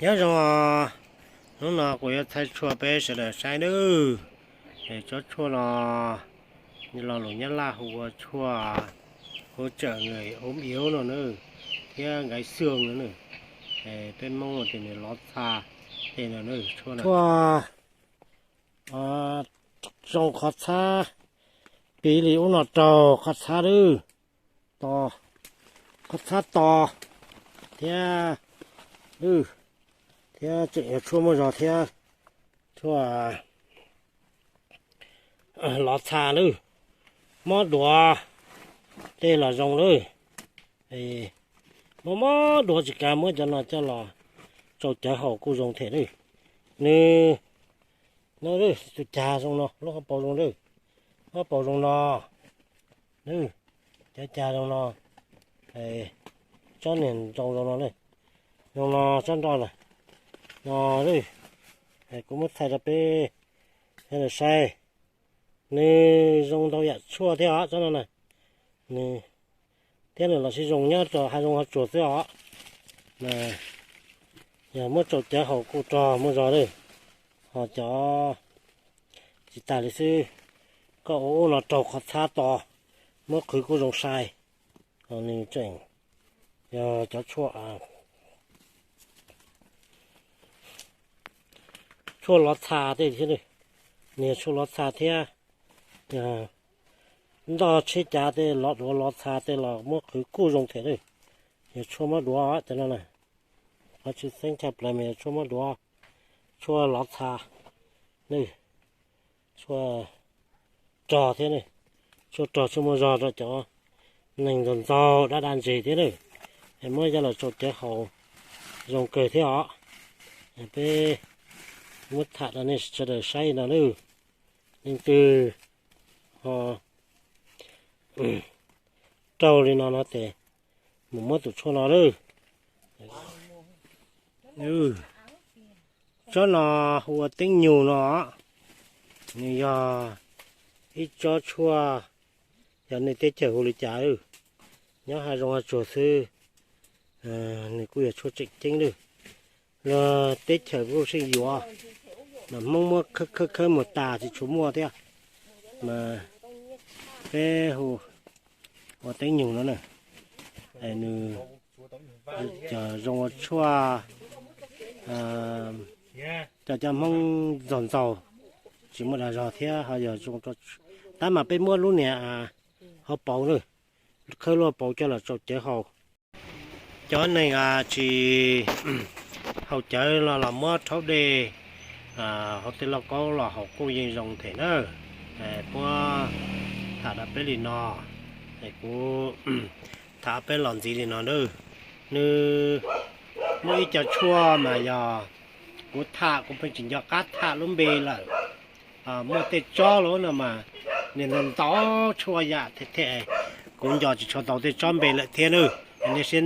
Nyob zoo, hnub no kuv yuav thaij tshuaj peb sawv daws saib nawb. Tsob tshuaj no lo lus Nyab Laj hu ua tshuaj hỗ trợ người ốm yếu no nawb, thiab gãy xương no nawb. Peb Hmoob tias nws lov txha tej no nawb. Tshuaj no, tshuaj zoo qhov txhab, piv li ub no raug qhov txhab lawm, to, qhov txhab to thiab, thiab tseem yog tshuaj muaj zog thiab, tshuaj lov txha lawm, mob duav tej los zoo lawm. Mob mob duav tsis kav muab cov no coj los tsau cawv haus kuj zoo thiab lawm. Nws, no, tus cag zoo no, lub hauv paus zoo lawm, hauv paus zoo no, cov cag zoo no, tsob niag ntoo zoo no, zoo no tsob nroj na, no, kuv muab thaij rau peb sawv daws saib. Nws zoo ntau yam tshuaj thiab os tsob no na. Nws, thiab nws los sib zoo nyob rau hav zoov hav tsuag xwb os. Yog muab tsau cawv haus kuj rog muaj zog lawm. Ho cov tsis tas li xwb, koj ua ub no raug qhov txhab to, muab qhwv kuj zoo sai. Ho nws tseem yog cov tshuaj, tshuaj lov txha tej thiab, nws yog tshuaj lov txha thiab. Yog ntoj tsheb cav tej lov duav lov txha tej los muab qhwv kuj zoo thiab lawm. Yog tshuaj mob duav cov no na, qhov tshwj xeeb tshaj plaws mas yog tshuaj mob duav, tshuaj lov txha, tshuaj rog thiab, tshuaj rog tshuaj muaj zog rau cov neeg ntxaug ntxaug dab dab ntseg thiab na. Muab coj los tsau cawv haus zoo kawg thiab os. Peb muab tham rau nej sawv daws saib no nawb. Leej twg ho raug li no no ces mus muab tus tshuaj no lawm. Tsob no hu ua teeb nyug no, nws yog ib tsob tshuaj, yog nej teb chaws hu li cas, nyob hav zoov hav tsuag xwb, nws kuj yog tshuaj tseem ceeb lawm. Luag teb chaws kuj seem yuav, mas Hmoob muab khawb khawb khawb mus tas tsis tshua muaj thiab. Mas peb hu ua teeb nyug no na, nws cov zoo ua tshuaj, cov cov Hmoob ntxaug ntxaug tsis muaj dag zog thiab ho yog zoo, tab mas peb muab lub niag hauv paus na, khawb lub hauv paus coj los tsau cawv haus. Cov neeg tsis haus cawv los los muab rhaub dej hauv tej lauj kaub los haus kuj yeej zoo thiab na. Puab tham rau peb li no, kuv tham peb los ntxiv li no nawb. Nws muaj ib co tshuaj mas yog kuv tham kuv pheej tsis nco qab tham lub npe lawm. Muaj tej tsob los no mas nws ntau ntau tshuaj yam thiab, kuv nco tsis tshua tau tej tsob npe lawm thiab nawb. Nej siab